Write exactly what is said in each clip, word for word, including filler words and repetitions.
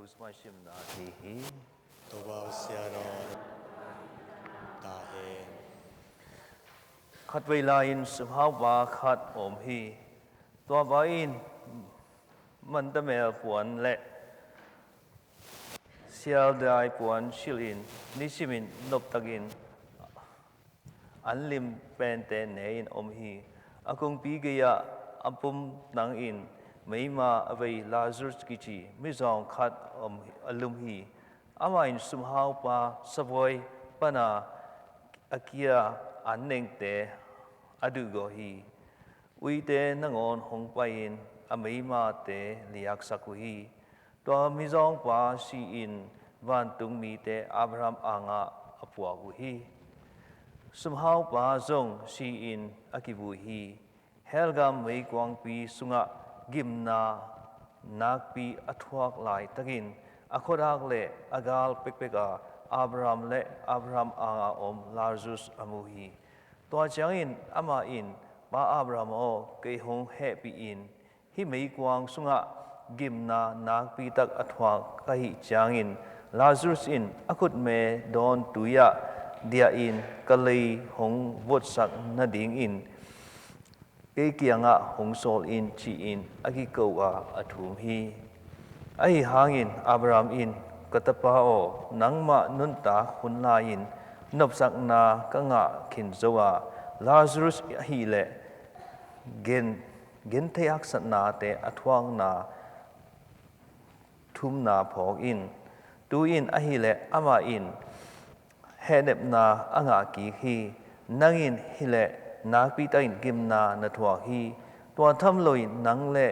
Sumai simna hi hi. Topa Pasian aw, ta hen. Khatvei lai-in sumhaupa khat om hi. Tuapa in mantamel puan le sialdai puan silhin nisimin noptakin an lim pente ne-in om hi. A kungpi gei-ah a pum tangin meima a vei Lazarus kici mizawng khat om, a lum hi. Amah in sumhaupa savuai pana a kia an nengte a duhgawh hi. Uite nangawn hong pai-in a meimate liaksak uh hi. Tua mizawngpa si-in vantung mite Abraham angah a puak uh hi. Sumhaupa zong si-in a kivui hi. Hell gam meikuangpi sungah gimna nakpi a thuak laitakin a khuadak le a gal pekpek a Abraham le Abraham angah om Lazarus a mu hi. Tua ciangin amah in, Pa Abraham aw, kei hong hehpih in, hih meikuang sungah gimna nakpi tak a thuak ka hih ciangin Lazarus in a khutme dawn tui-ah diahin ka lei hong votsak nadingin kei kiangah hong sawl in, ci-in a kiko a a thum hi. Ahi hangin Abraham in, Ka tapa aw, nangmah nuntak hun lai-in nopsakna ka ngah khin zo a, Lazarus ahileh gen, genthei haksatnate a thuakna thumna phawk in. Tu-in ahileh amah in hehnepna a ngah kik hi. Nang in hileh nakpi takin gimna na thuak hi. Tua tham loin nang le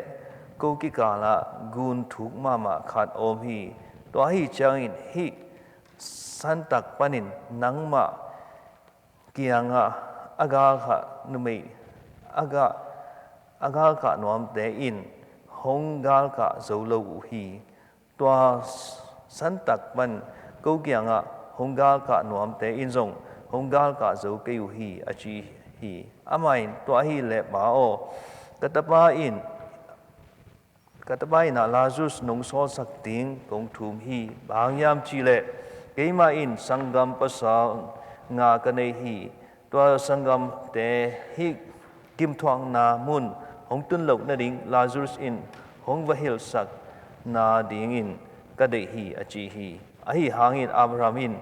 ko kikalah gun thuk mahmah khat om hi. Tua ahi ciangin hih santak panin nangmah kiangah a galkah numei a ga, a galkah nuamte in hong galkah zo lo uh hi. Tua santak pan ko kiangah hong galkah nuamte in zong hong galkah zo kei uh hi, a ci hi. Amah in, Tua ahileh pa aw, ka tapa in ka tapa in ah Lazarus nong sawlsak ding kong thum hi. Bang hang hiam cihleh keimah in sanggam pasal nga ka nei hi. Tua sanggamte hih gimthuakna mun hong tun loh nading Lazarus in hong va hilhsak nadingin ka deih hi, a ci hi. Ahi hangin Abraham in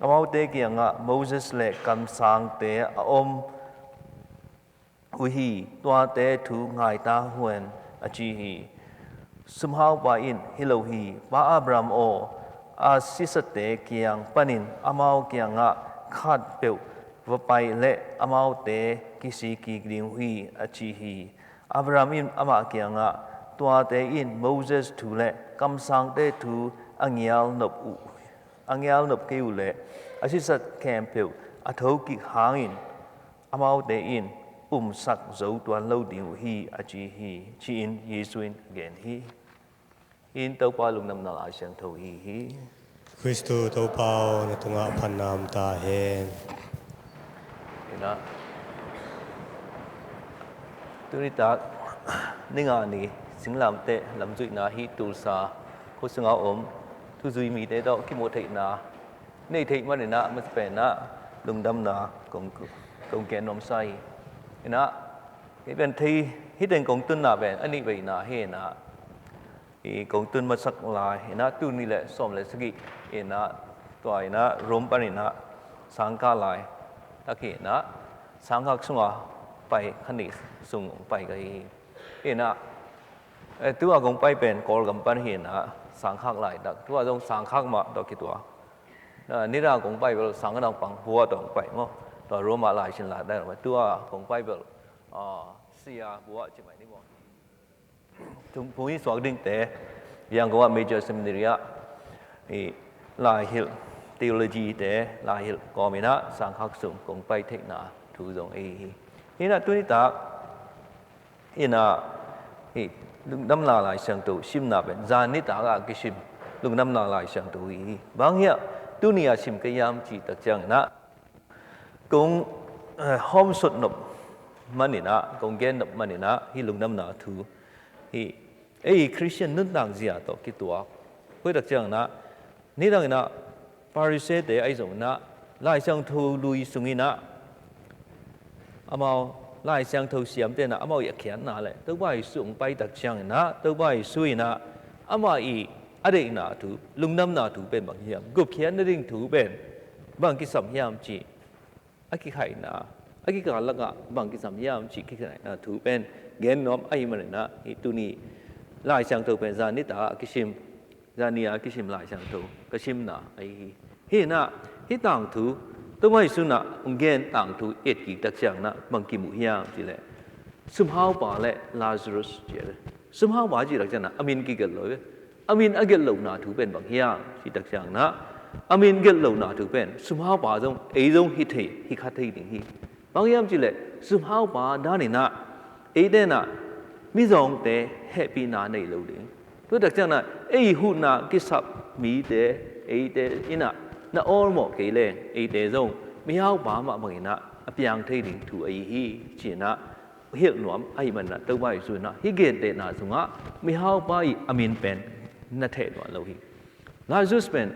amaute kiangah Moses le kamsangte a om uh hi, tuate thu ngai ta hen, a ci hi. Sumhaupa in, Hi lo hi, Pa Abraham aw, a sisate kiang panin amau kiangah khatpeuh va pai leh amaute kisi kik ding uh hi, a ci hi. Abraham in amah kiangah, Tuate in Moses thu le kamsangte thu a ngialnop uh, a ngialnop kei uh leh a sisat khempeuh a thokik hangin amaute in umsak zo tuan lo ding uh hi, a ci hi, ci-in Jesuh in a gen hi. Hih in Topa lungdamna Lai Siangtho ahi hi. Khristu Topa aw, na tungah phatna om ta hen. Ina, tunitak ni nga ni singlamteh lamzuihna hih Tulsa khua sunga om thuzui mite tawh kimuh theihna nei theih maninah masa penah lungdamna kong, kong gen nuamsa hi. Inah hih pen thei, hih teng kong tunna pen a nih veina hi inah, i kong tun masak lai inah tuni le sawm le sagih inah tua inah Rome pan inah sangkah lai tak hi inah sangkhak sunga pai kha nih sung pai ka hi hi. Inah, eh, tua kong pai pen Kawlgam pan hi inah sangkhak lai tak, tua zong sangkhak mah tawh kituak. Nidang kong pai bel sang ka dang pang vua tawh kong pai maw. Tua Roma lai sin lai dang tua kong pai bel, ah, sia vua ci mai ni maw. Tung pung i suak dingte Yangon ah Major Seminary ah i laihilh theology te laihilh kawm inah sangkhak sung kong pai theihna thu zong ei hi. Inah tunitak inah hih lungdamna Lai Siangtho simna pen zan nitak ah kisim lungdamna Lai Siangtho hi hi. Bang hiah tuni a sim ka hiam cih tak ciang inah kong, eh, hawmsut nop maninah kong gen nop maninah hih lungdamna thu hih ei Khristian nuntak zia tawh kituak Tua hi tak ciangin ah, nidangin ah Pharisee-te ahi zongin ah, Lai Siangtho lui sungin ah, amau Lai Siangtho siamte in ah amau i a khiatna le Topa Jesu hong pai tak ciangin ah, Topa Jesu in ah amah i a deihna thu, lungdamna thu pen bang hiam, gupkhiat nading thu pen bang kisam hiam cih a kikhaihna, a kikal lakah bang kisam hiam cih kikhaihna thu pen gen nuam ahih manin ah, hih tuni Lai Siangtho pen zan nitak a kisim, zan ni a kisim Lai Siangtho ka simna ahi hi. Hih in ah, hih tangthu, Topa Jesu in ah hong gen tangthu i et kik tak ciangin ah bang kimu hiam cih leh, sumhaupa le Lazarus ci a ve. Sumhaupa cih tak ciangin ah a min kigelh lo ve. A min a gelh lohna thu pen bang hiam cih tak ciangin ah, a min gelh lohna thu pen sumhaupa zong, ei zong hi thei, hi kha thei ding hi. Bang hiam cih leh sumhaupa danin ah, eite in ah mizawngte hehpihna nei lo ding. Tua tak ciangin ah ei huhna kisap mite, eite in ah na awlmawh kei leng, eite zong mihaupa mah bangin ah a piang thei ding thu ahi hi, ci-in ah hilh nuam ahih manin ah, Topa Jesu in ah hih gentehna sungah mihaupa i a min pen na theh tuan lo hi. Lazarus pen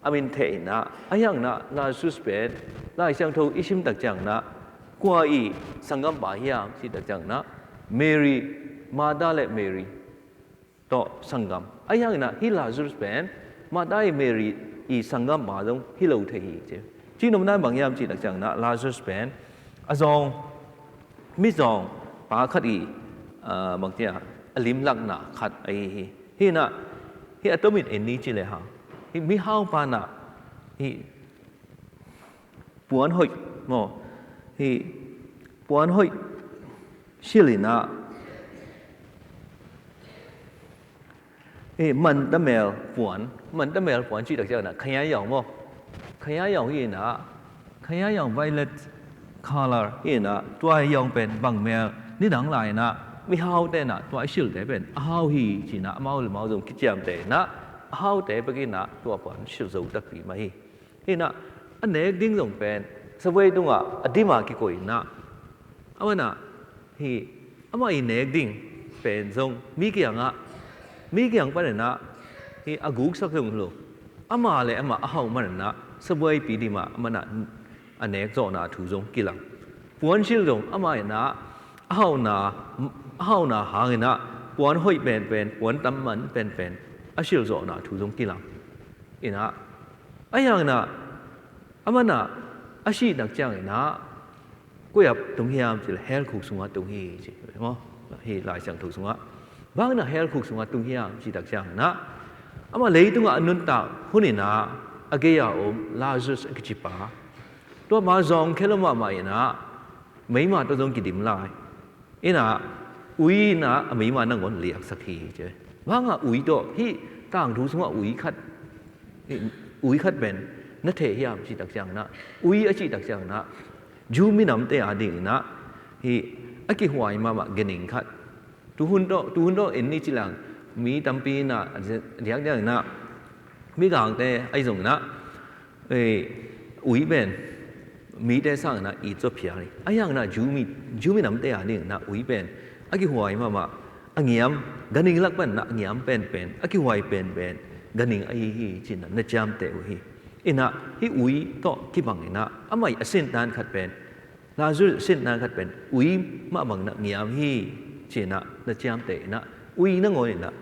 a min theh in ah, ahi hangin ah Lazarus pen Lai Siangtho i sim tak ciangin ah kua i sanggampa hiam cih tak ciangin ah, Mary, Martha le Mary tawh sanggam. Ahi hangin ah hih Lazarus pen Martha i Mary i sanggampa zong hi lo thei hi ci. Cihnopna bang hiam cih tak ciangin ah, Lazarus pen a zawng, mizawngpa khat i, ah, bang ci a, a limlakna khat ahi hi. Hih in ah, hih a tomin en ni ci le hang, hih mihaupa in ah hih puan hoih maw, hih puan hoih silh in ah, hih mantamel puan, mantamel puan cih tak ciangin ah, khayaiyawng maw, khayaiyawng hi in ah, khayaiyawng violet color hi in ah, tua yawng pen bang mel, nidang lai in ah mihaute in ah tua i silhte pen a hau hi ci-in ah, amau le amau zong kiciamteh in ah, a haute bek in ah tua puan silh zo takpi mah hi. Hi in ah, a nek ding zong pen sabuai tungah a dim a kikoih in ah, amah in ah, hih amah i nek ding pen zong mi kiangah, mi kiang panin ah hih a guksak zong hi lo. Amah le amah a hauh manin ah sabuaipi dim ah amah in ah a nek zawhna thu zong kilang. Puansilh zong amah in ah a hauhna, a hauhna hangin ah puan hoih penpen, puan tam man penpen a silh zawhna thu zong kilang. In ah, ahi hangin ah, amah in ah a sih tak ciangin ah, koi ah tung hiam cih leh hell khuk sungah tung hi ci maw, hih Lai Siangtho sungah. Bang in ah hell khuk sungah tung hiam cih tak ciangin ah, amah leitungah a nuntak hun in ah a gei a om Lazarus a kicipa, tua pa zawngkhia lo mahmah in ah, meima tawh zong kidim lai. In ah, ui in ah a meima nangawn liaksak hi ci. Bang hang ui tawh, hih tangthu sungah ui khat, ui khat pen na theh hiam cih tak ciangin ah, ui a cih tak ciangin ah, Jew minamte a dingin ah hih a kihuai mahmah ganhing khat. Tuhun tawh, tuhun tawh en ni ci leng, mi tampi in ah a diak diak in ah, mi gangte ahi zongin ah, eh, ui pen mite sangin ah it zaw phial hi. Ahi hangin ah Jew mi, Jew minamte a dingin ah ui pen a kihuai mahmah, a ngiam, ganhing lak panin ah a ngiam penpen, a kihuai penpen ganhing ahi hi ci-in ah na ciamteh uh hi. In ah hih ui tawh kibangin ah amah i a sintan khat pen, Lazarus sintan khat pen ui mah bangin ah ngiam hi ci-in ah na ciamteh in ah, ui nangawn in ah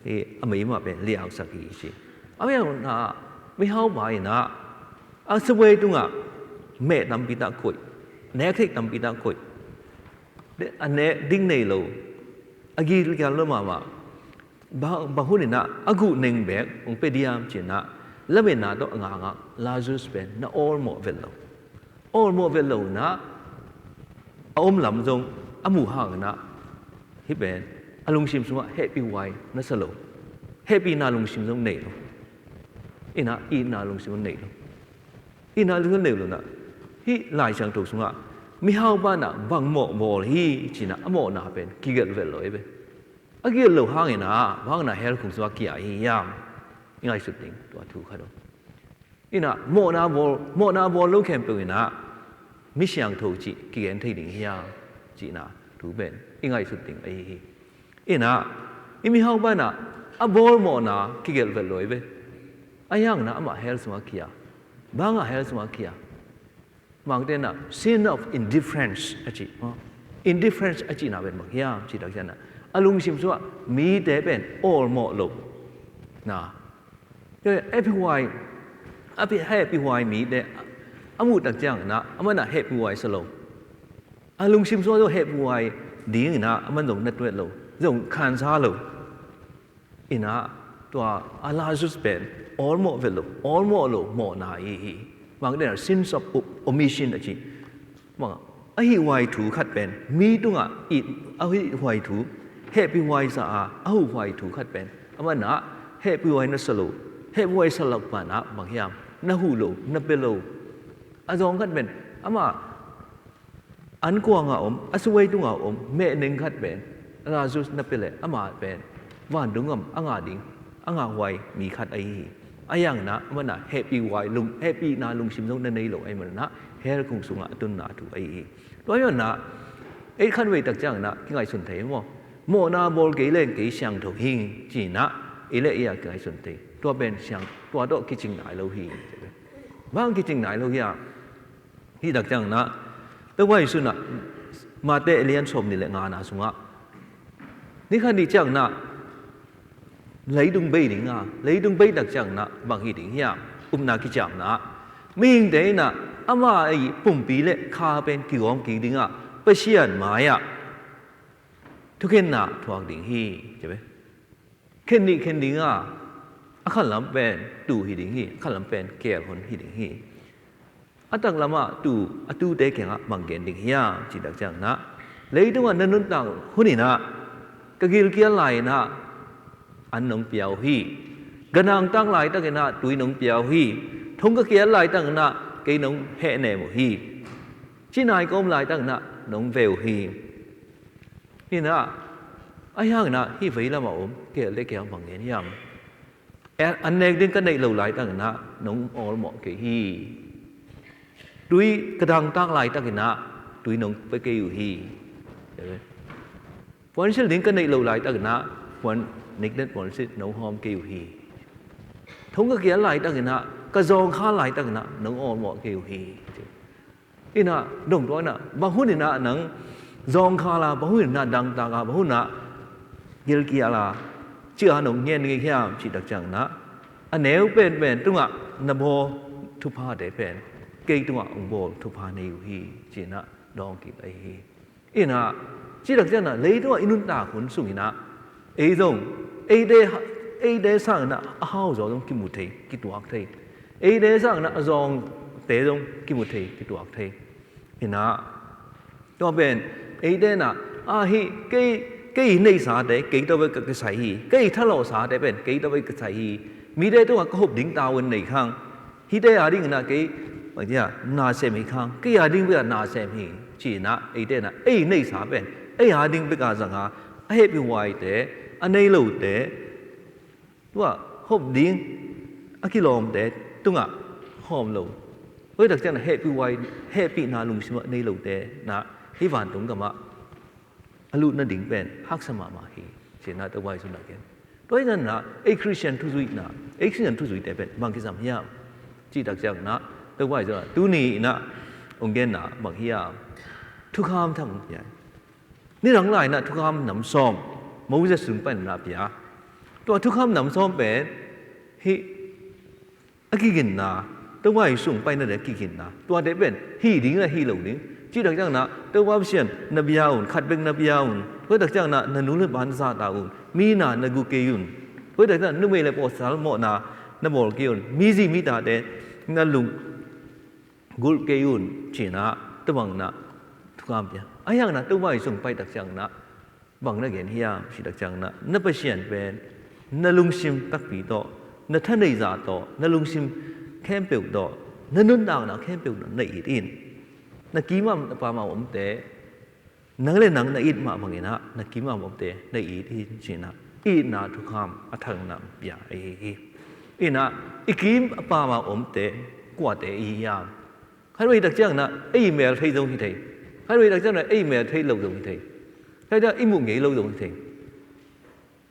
hih a meima pen liausak hi ci. Amah in ah, mihaupa in ah a sabuai tungah meh tampi tak koih, nek theih tampi tak koih, a nek ding nei lo, a gilkial lo mahmah. Bang, bang hun in ah a guh neng beek hong pia diam ci-in ah, lametna tawh a ngakngak Lazarus pen na awlmawh vet lo. Awlmawh vet lo in ah, a om lam zong a muh hangin ah, hih pen a lungsim sungah hehpihhuai na sa lo. Hehpihna lungsim zong nei lo. In ah itna lungsim zong nei lo. Itna lungsim nei lo in ah, hih Lai Siangtho sungah mihaupa in ah bang mawh bawl hi ci-in ah a mawhna pen kigelh vet lo hi ve. A gelh loh hangin ah, bang hangin ah hell khuk sungah kia hi hiam? I ngaihsut ding tua thu khat om. In ah, mawhna bawl, mawhna bawl lo khempeuh in ah mi siangtho cih kigen thei ding hiam cihna thu pen i ngaihsut ding ahi hi. In ah, i mihaupa in ah A bawl mawhna kigelh vet lo hi ve. Ahi hangin ah amah hell sungah khia. Bang hang hell sungah khia? Mangte in ah sin of indifference a ci. Indifference a cihna pen bang hiam cih tak ciangin ah, a lungsim sungah mite pen awlmawh lo na. Hehpihhuai, a pi-, hehpihhuai mite a muh tak ciangin ah, aman ah hehpihhuai sa lo. A lungsim sungah zong hehpihhuai dingin ah aman zong na tuat lo, zong khansa lo. In ah tua a Lazarus pen awlmawh vet lo, awlmawh lo mawhna ahi hi. Mangte in ah sins of o-, omission a ci. Mangah a hihhuai thu khat pen mi tungah it, a hihhuai thu, hehpihhuai sa a, a huhuai thu khat pen aman ah hehpihhuai na sa lo. Hehpihhuai sa lak pan ah bang hiam? Na huh lo, na pia lo. A zawng khat pen amah an kuangah om, a suai tungah om mehneng khat pen Lazarus na pia leh amah pen vantung gam a ngah ding, a ngahhuai mi khat ahi hi. Ahi hangin ah aman ah hehpihhuai lung, hehpihna lungsim zong na nei lo ahih manin ah hell khuk sungah a tunna thu ahi hi. Tua ahih manin ah ei khatvei tak ciangin ah kingaihsun thei maw? Mawhna bawl kei leng kei siangtho hi ci-in ah ei le ei a kingaihsun thei. Tua pen siang, tua tawh kicing nai lo hi. Bang kicing nai lo hi a? Hih tak ciangin ah Topa Jesu in ah Mate a lian sawmnih le ngana sungah, ni khat ni ciangin ah leitung bei ding a, leitung bei tak ciangin ah bang hi ding hiam? Upna kiciamna ah mihingte in ah amah ii pumpi le kha pen kigawm kik ding a, Pasian mai-ah thukhenna thuak ding hi, ci ve. Khen nih khen ding a, a khatlam pen tuu hi ding hi, a khatlam pen keelhon hi ding hi. A taklamah tuu, a tuute kiangah bang gen ding hiam cih tak ciangin ah, leitungah na nuntak hun in ah ka gilkial lai-in ah an nong pia uh hi. Ka nangtak laitakin ah tui nong pia uh hi. Thong ka kiat laitakin ah kei nong hehnem uh hi. Cinai ka om laitakin ah nong ve uh hi. In ah, ahi hangin ah hih veilamah om keelte kiang bang gen hiam? An nek ding ka neih lo laitakin ah nong awlmawh kei hi. Tui ka dangtak laitakin ah tui nong pia kei uh hi. Puansilh ding ka neih lo laitakin ah puan, niknet puansilh nong hawm kei uh hi. Thong ka kiat laitakin ah, ka zawngkhal laitakin ah nong awlmawh kei uh hi. In ah dong tua in ah, bang hun in ah nang zawngkhal a, bang hun in ah dangtak a, bang hun in ah gilkial a, ci-a nong ngen ngei hiam cih tak ciangin ah, a neu penpen tungah na bawl thuphate pen kei tungah hong bawl thupha nei uh hi, ci-in ah dawng kik ahi hi. In ah, cih tak ciangin ah leitungah i nuntak hun sungin ah ei zong, eite, eite sangin ah a hauzaw zong kimu thei, kituak thei. Eite sangin ah a zawngte zong kimu thei, kituak thei. In ah, tua pen eite in ah, a hih kei, kei neihsate kei tawh bek ka kisai hi. Kei thalawhsate pen kei tawh bek ka kisai hi. Mite tungah ka hop ding tavuan nei khang, hihte a dingin ah kei, bang ci a, na sem hi khang, kei a ding bek a na sem hi, ci-in ah eite in ah ei neihsa pen ei a ding bek a zang a, a hehpihhuaite, a nei lote, tua hop ding a kilawmte tungah hawm lo. Tua hi tak ciangin ah hehpihhuai, hehpihna lungsim a nei lote in ah hih vantung gamah a lut nading pen haksa mahmah hi, ci-in ah Topa Jesu in ah gen. Tua hi ciangin ah ei Khristian thuzuihna, ei Khristian thuzuihte pen bang kisam hiam cih tak ciangin ah Topa Jesu in ah tuni in ah hong genna bang hiam? Thukham thak hong pia. Nidang lai-in ah thukham nam sawm Moses sung panin ah pia. Tua thukham nam sawm pen hih a kiginna, Topa Jesu hong paina ding a kiginna, tuate pen hih ding le hih lo ding. Cih tak ciangin ah Topa Pasian na bia un, khat bek na bia un. Tua tak ciangin ah na nu le pa na zahtak un, mi na na gu kei un. Tua tak ciangin ah numei le pasal mawhna na bawl kei un, mi zi mi tate na lunggulh kei un, ci-in ah tua bangin ah thukham pia. Ahi hangin ah Topa Jesu hong pai tak ciangin ah bang na gen hiam cih tak ciangin ah, na Pasian pen na lungsim takpi tawh, na thaneihzah tawh, na lungsim khempeuh tawh, na nuntakna khempeuh tawh na it in. Na kiim a, na paam a omte, nang le nang na it mah bangin ah na kiim a omte na it in, ci-in ah itna thukham a thakna pia ahi hi. In ah i kiim a, paam a omte kuate i hi hiam? Khatvei tak ciangin ah ei mel thei zong hi thei. Khatvei tak ciangin ah ei mel thei lo zong hi thei. Khatvei tak i muh ngei lo zong hi thei.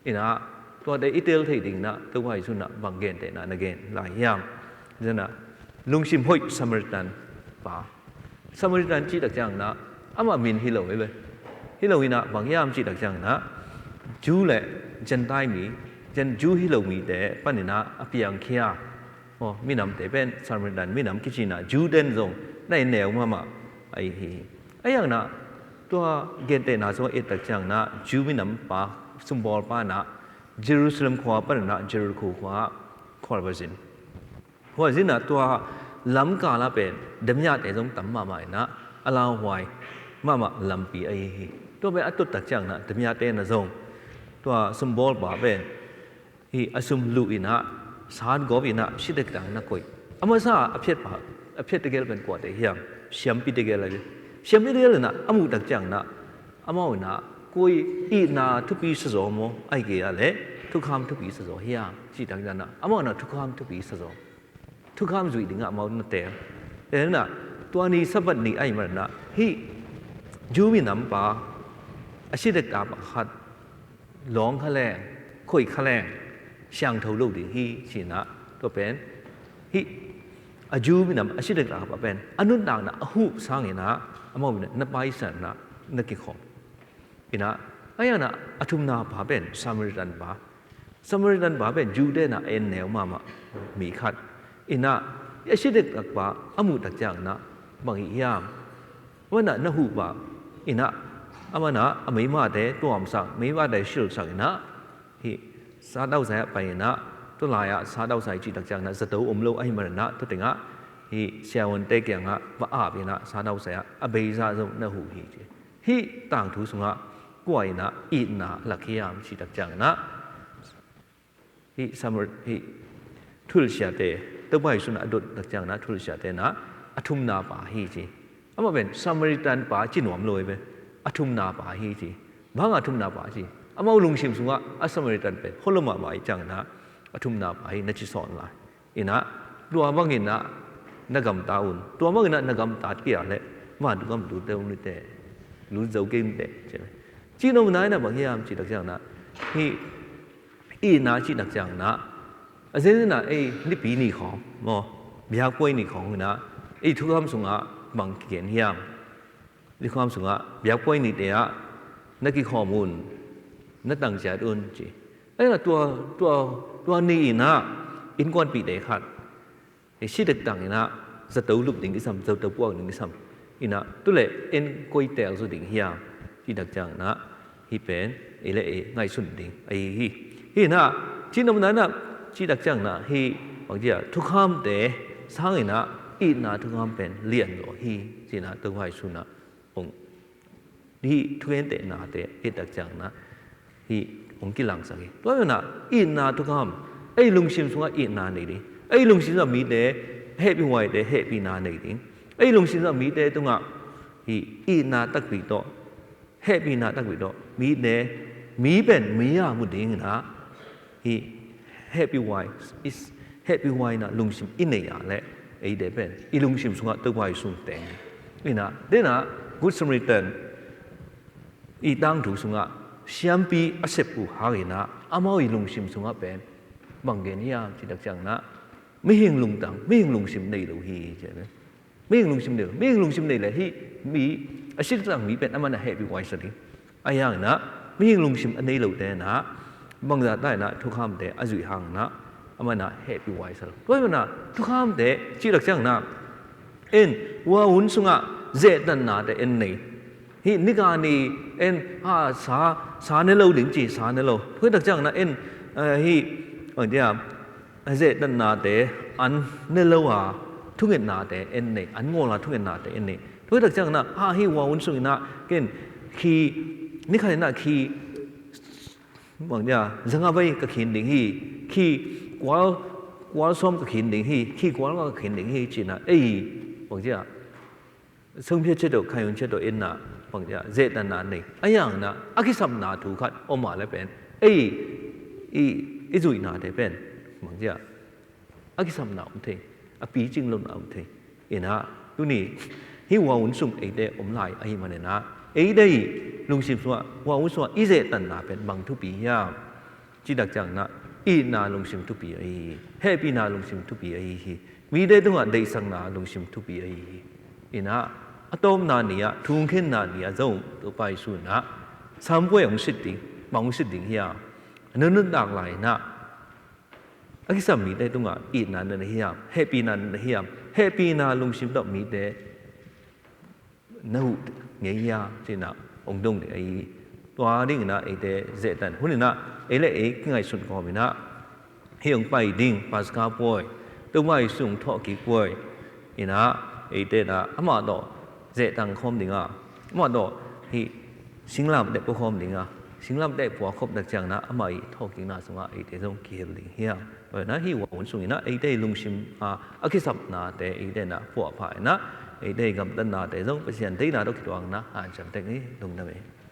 In ah Tuate i tel thei ding inah Topa Jesu inah bang gentehna na gen lai hiam? Zanah lungsim hoih Samaritan pa. Samaritan cih tak ciang inah amah min hi lo hi ve. Hi lo inah bang hiam cih tak ciang inah Jew le Gentile mi, Gen Jew hi lo mite pan inah a piangkhia. Aw, minamte pen Samaritan minam kici inah Jew ten zong na en neu mahmah ahi hi. Ahi hang inah tua gentehna zong a et tak ciang inah Jew minam pa, sumbawl pa inah Jerusalem khua pan inah Jericho khua khualvazin. Khualvazin ah tua lamkal ah pen damiahte zong tam mahmah inah a lauhuai mahmah lampi ahi hi. Tua pen a tut tak ciang inah damiahte na zong tua sumbawl pa pen hi a sum luh inah sat gawp inah si dektak na koih. A masa a phiat pa, a phiat tegel pen kuate hiam? Siampi tegel ahi. Siampi tegel inah a muh tak ciang inah amau inah koi itna thupi sazaw maw, ahi kei a le thukham thupi sazaw hiam cih tak ciang inah amau inah thukham thupi sazaw, thukham zuih dingah amau na teel. Te inah tua ni Sabbath ni ahi man inah hih Jew minam pa a si dektak pakhat lawng kha leng, khoih kha leng siangtho lo ding hi ci inah tua pen hih a Jew minam a si dektak pa pen a nuntakna a huh sang inah amau inah na paisan inah na kikhawm. Inah ahi hang inah a thumna pa pen Samaritan pa. Samaritan pa pen Jew te inah a en neu mahmah mi khat. Inah a si dektak pa a muh tak ciang inah bang hih hiam? Amah inah na huh pah inah amah inah a meimate tuamsak, meimate silsak inah hih sat outside ah pai inah tua lai-ah sat outside cih tak ciang inah zato om lo ahi man inah tua tengah hih siavuante kiangah va ap inah sat outside ah a beisa zong na huh hi ci. Hih tangthu sungah kua inah itna lak hiam cih tak ciang inah hih Samar-, hih thulsiate, Topa Jesu inah a dot tak ciang inah thulsiate inah a thumna pa hi ci. Amah pen Samaritan pa ci nuam lo hi ve. A thumna pa hi ci. Bang a thumna pa ci? Amau lungsim sungah a Samaritan pen holo mahmah hi ciang inah a thumna pa hi na ci sawn lai. Inah tua bang inah na gamta un. Tua bang inah na gamtat kei a leh vantung gam lute un nite, lut zo kei un te ci. Ci nopna inah bang hiam cih tak ciang inah hih itna cih tak ciang inah a zen inah ei nipi ni khawng maw, biakpuai ni khawng inah ei thukham sungah bang kigen hiam? Thukham sungah biakpuai nite ah na kikhawm un, na tang ciat un ci. Ahi inah tua, tua, tua ni inah innkuanpihte khat hih si dektak inah zato lup ding kisam, zato puak ding kisam. Inah tu le en koi teel zaw ding hiam cih tak ciang inah hih pen ei le ei ngaihsun ding ahi hi. Hih inah ci nopna inah cih tak ciang inah hih bang ci a, thukhamte sang inah itna thukham pen lian zaw hi ci inah Topa Jesu inah hong, hih thugentehna te et tak ciang inah hih hong kilangsak hi. Tua inah itna thukham, ei lungsim sungah itna nei ding, ei lungsim sungah mite hehpihhuaite hehpihna nei ding, ei lungsim sungah mite tungah hih itna takpi tawh, hehpihna takpi tawh mite, mi pen mi a mu ding inah hih hehpihhuai, i hehpihhuai inah lungsim i nei a leh eite pen i lungsim sungah Topa Jesu teng. Inah denah Good Samaritan i tangthu sungah siampi a sep uh hang inah amau i lungsim sungah pen bang gen hiam cih tak ciang inah mihing lungtang, mihing lungsim nei lo hi ci. Mihing lungsim nei lo, mihing lungsim nei le hih mi a si dektak mi pen amah inah hehpihhuai sa ding. Ahi hang inah mihing lungsim a nei lote inah bangzah ta inah thukhamte a zuih hang inah amah inah hehpihhuai sa lo. Tua hi inah thukhamte cih tak ciang inah en, wah hun sungah zehtatnate en nei. Hih nika ni en, ha, sa, sa ne lo ding ci, sa ne lo. Tua hi tak ciang inah en, eh, hih, oi dia, a zehtatnate an ne lo a thungetnate en nei, an ngawl a thungetnate en nei. Tua hi tak ciang inah, ha, hih wah hun sung inah ken khi, ni khat inah khi, bang dia, zanga vei ka khin ding hi, khi kual, kual sawm ka khin ding hi, khi kual nga ka khin ding hi ci inah ei, bang dia, sungphia ciat tawh, khaihun ciat tawh en inah bang dia, zehtatna nei. Ahi hang inah a kisapna thu khat om a le pen ei i, i zuihnate pen bang dia, a kisapna om thei, a picing lohna om thei. Inah tuni hih wah hun sung eite om lai ahi man inah eite i lungsim sungah, wah hun sungah i zehtatna pen bang thupi hiam? Cih tak ciangin ah itna lungsim thupi ahi hi. Hehpihna lungsim thupi ahi hi. Mite tungah deihsakna lungsim thupi ahi hi. Inah a tawpna ni-ah, thungkhenna ni-ah zong Topa Jesu inah, "Sawm puai hong sit ding, bang hong sit ding hiam? A nuntak lai inah a kisam mite tungah itna na nei hiam? Hehpihna na nei hiam? Hehpihna lungsim tawh mite na huh ngei hia?" ci-inah hong dong ding ahi hi. Tua dinginah eite zehtan hun inah ei le ei kingaihsun khawm inah, hih hong pai ding Paska puai, Topa Jesu hong thawhkik puai inah eite inah amah tawh zehtan khawm ding a, amah tawh hih singlamteh pua khawm ding a, singlamteh pua khop tak ciangin ah amah ii thawhkikna sungah eite zong kihel ding hiam? Tua inah hih hun sung inah eite ii lungsim a, a kisapnate eite inah puahpha inah eite ii gamtatnate zong Pasian deihna tawh kituak inah hanciam tek ni. Lungdam ei.